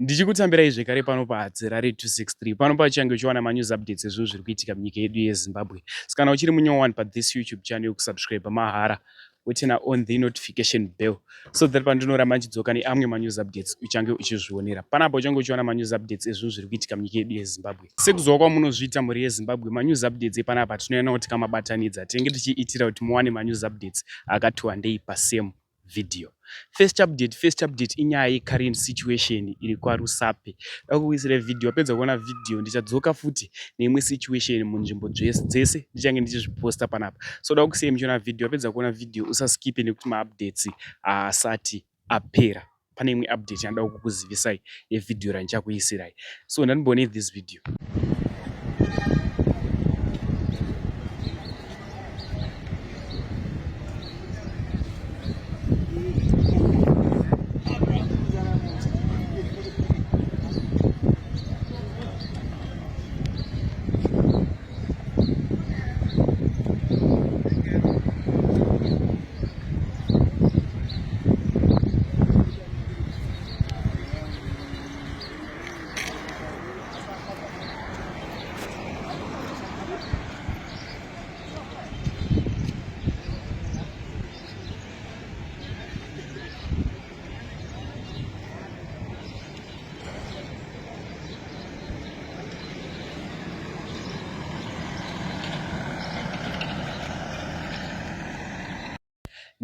Ndichikutambirai zvekare pano paHadzirare 263. Pano pachange uchiwana manews updates ezvinhu zviri kuitika munyika yedu yeZimbabwe. Saka kana uchiri munyowani pathis YouTube channel yokusubscribe mahara woturn on the notification bell so that pandinoramba ndichidzoka neamwe manews updates uchange uchizvionera. Panapa uchange uchiwana manews updates ezvinhu zviri kuitika munyika yedu yeZimbabwe. Sekuziva kwamunozviita mhuri yeZimbabwe, manews updates epanapa tinoona kuti kamabatanidza tinenge tichiitira kuti muwane manews updates akati wandei pasame video. First update, first update inyaya yecurrent situation iri kwaRusape. Dakukuisira video, wapedza kuona video ndichadzoka futi neimwe situation munzvimbo dzese ndichange ndichizviposta panapa. So dakukusiyai muchiona video, wapedza kuona video usaskipe nekuti maupdates haasati apera. Pane imwe update yandoda kukuzivisai yevideo randichakuisirai. So ndandimboonei this video.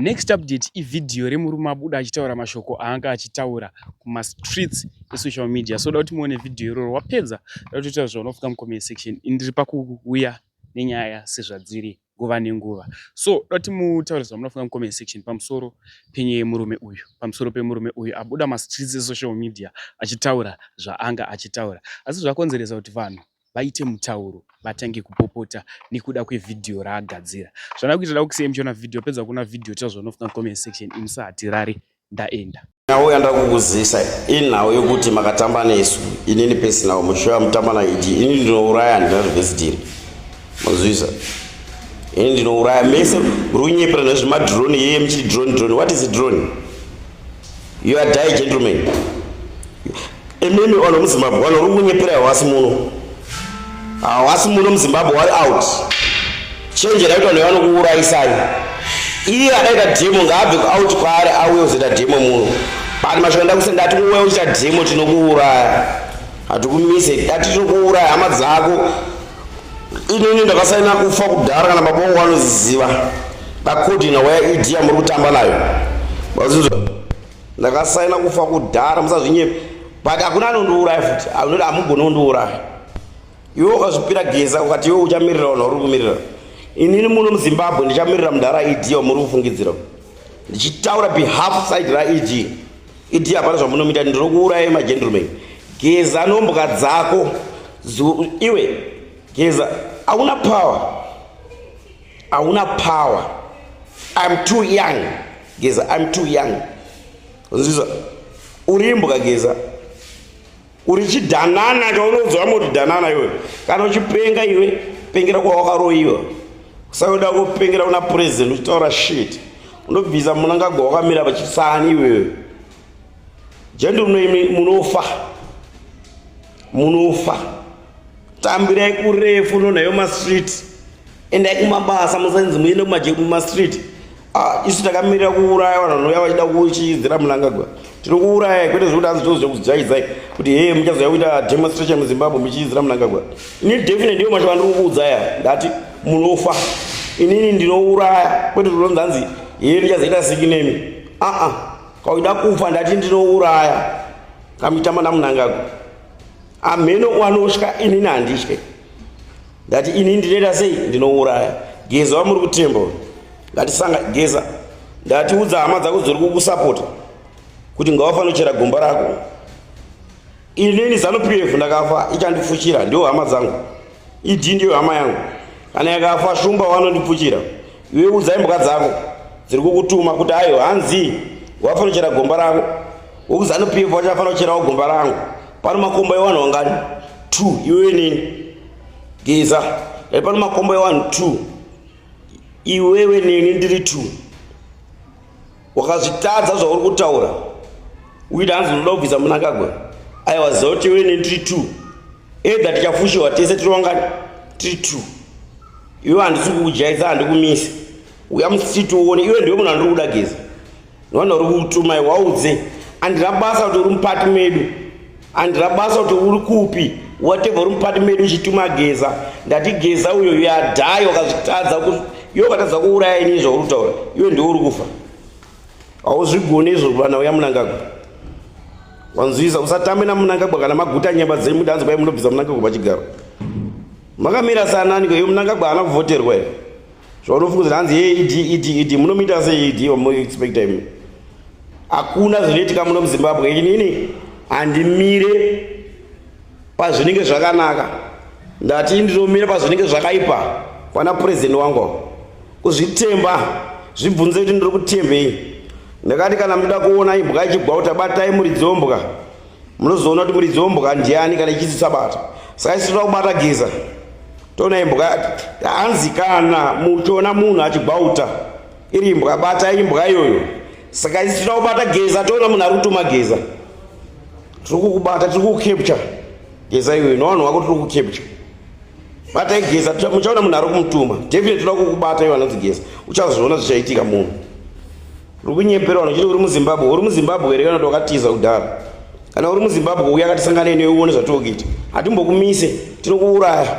Next update ivhidhiyo remurume abuda achitaura mashoko aanga achitaura kumastreets esocial media. So da kuti muone vhidhiyo iroro wapedza da kutoita zvaunofunga mucomment section. Ndiri pakuuya nenyaya sezvadziri nguva nenguva. So da kuti mutaure zvamunofunga mucomment section pamusoro penyaya yemurume uyu, pamusoro pemurume uyu abuda mastreets esocial media achitaura zvaanga achitaura. Asi zvakonzeresa kuti vanhu vaite mutauro vatange kupopota nekuda kwevhidhiyo raagadzira. Zvana kuita da kusiya muchiona vhidhiyo pedza kuona vhidhiyo taura zvaunofunga comment section ini sahatirare ndaenda. Nhau yandava kukuzivisa inhau yokuti makatamba nesu inini personal muchiuya mutamba naED ini ndinouraya handina reverse deal mazivisa ini ndinouraya mese runyepera nezvemadrone yeye muchiti drone drone what is a drone you are die gentleman Imimi vanhu muZimbabwe vanhu uri kunyepera hawasi muno. Hawasi muno muZimbabwe wari out. Chenjera kuti vanhu vanokuurayisai. Iye adaita demo ngaabve out kwaari auye kuzoita demo muno. But mashoko ndakusa ndati uwe uchiita demo tinokuuraya. Hatikumise dati tinokuuraya hama dzako. Inini ndakasaina kufa kudhara kana baba vangu vanoziva. According na waya ED yamuri kutamba nayo. Mazvinzwa? Ndakasaina kufa kudhara musazvinyepe. But hakuna anondiuraya futi. Anoti hamugoni kundiuraya. Iwe ukazvipira geza ukati iwe uchamirira vanhu vari kumirira. Inini muno muZimbabwe ndichamirira mudhara ED wamuri kufungidzira. Ndichitaura behalf side ra ED. ED hapana zvamunomuita ndinokuurayai magentleman. Geza nombwa dzako. Iwe geza hauna power. Hauna power. I'm too young. Geza, I'm too young. Nzisa, uri imbwa Geza. Uri chidhanana chaunonzwa moti dhanana iwe. Kana uchipenga iwe, pengera kwa wakaroiwa. Usauda kupengera kuna president uchitaura shit. Unobvisa Mnangagwa wakamira pachisani iwewe. Gentlemen munofa. Munofa. Tambirai kurefu nonayo mastreet. Endai kumabasa musanzi muende kumastreet. Ah, isu takamirira kuuraya vanhu vanouya vachida kuchidzira Mnangagwa. Tinokuurayai kwete zvekuti hanzi tozokujaidzai kuti hee muchazouya kuita demonstration muZimbabwe muchiidzira Mnangagwa. Ini definitely ndiyo mashoko andiri kukuudzai aya. Ndati munofa. Inini ndinouraya kwete zvinonzi hanzi hee ndichazoita siki nemi. Ah ah. Kauida kufa ndati ndinouraya. Kamitamba naMnangagwa. Amheno wanotya inini handitye. Ndati ini ndinoita sei ndinouraya. Geza wamuri kutemba uyu. Ngatisanga geza. Ndati udza hama dzako dziri kukusapota kuti ngawafanochera gomba rako. Inini Zanu PF ndakafa ichandifuchira ndiyo hama dzangu. ED ndiyo hama yangu. Kana yakafa shumba wanondipfuchira. Iwe udza imbwa dzako dziri kukutuma kuti ayo hanzi wafanochera gomba rako. WekuZanu PF wachafanocherawo gomba rangu. Pano makomba ewanhu wangani? 2 iwewe neni. Geza. Dai pano makomba ewanhu 2. Iwewe neni ndiri 2. Wakazvitadza zvauri kutaura. Uida hanzi unoda kubvisa Mnangagwa. Aiwa ziva kuti iwe neni tiri two. Either tichafushiwa tese tiri wangani? Tiri two. Iwe handisi kukujaidza handikumisi. Uya mustreet uone iwe ndiwe munhu andiri kuda Geza. Vanhu vari kutuma waudze andira basa kuti uri mupati medu andira basa kuti uri kupi whatever uri mupati medu uchituma Geza. Ndati Geza uyo yadhai wakazvitadza iwe ukatadza kuuraya ini zvauri kutaura iwe ndiwe uri kufa. Hauzvigoni izvo vana uya Mnangagwa. Wanzwisa usatambe naMnangagwa kana maguta nyemba dzenyu mudanzi kwai munobvisa Mnangagwa pachigaro. Makamira sanani ko iwe Mnangagwa haana kuvhoterwa here? Zvaunofunga kuti hanzi hey ED ED ED munomuita sei ED wamuexpecta imi? Hakuna zvinoitika muno muZimbabwe inini handimire pazvinenge zvakanaka. Ndati ndinomira pazvinenge zvakaipa pana president wangu. Kuzvitemba zvibvunze kuti ndiri kutembei. Ndakati kana muchida kuona imbwa ichigwauta batai muridzi wembwa. Munozoona kuti muridzi wembwa ndiani kana ichisabata. Saka isu toda kubata Geza. Toona imbwa hanzi kana muchiona munhu achigwauta iri imbwa bata imbwa iyoyo. Saka isu toda kubata Geza toona munhu ari kutuma Geza. Tiri kukubata tiri kukucapture Geza iyoyo nevanhu vako tiri kukucapture. Batai Geza muchaona munhu ari kumutuma. Definitely toda kukubata iwe anonzi Geza. Uchazoona zvichaitika munhu. Uri kunyepera vanhu uchiti uri muZimbabwe. Uri muZimbabwe here kana kuti wakatiza kudhara? Kana uri muZimbabwe uya akatisangane newe uone zvatiri kuita. Hatimbokumise, tinokuuraya.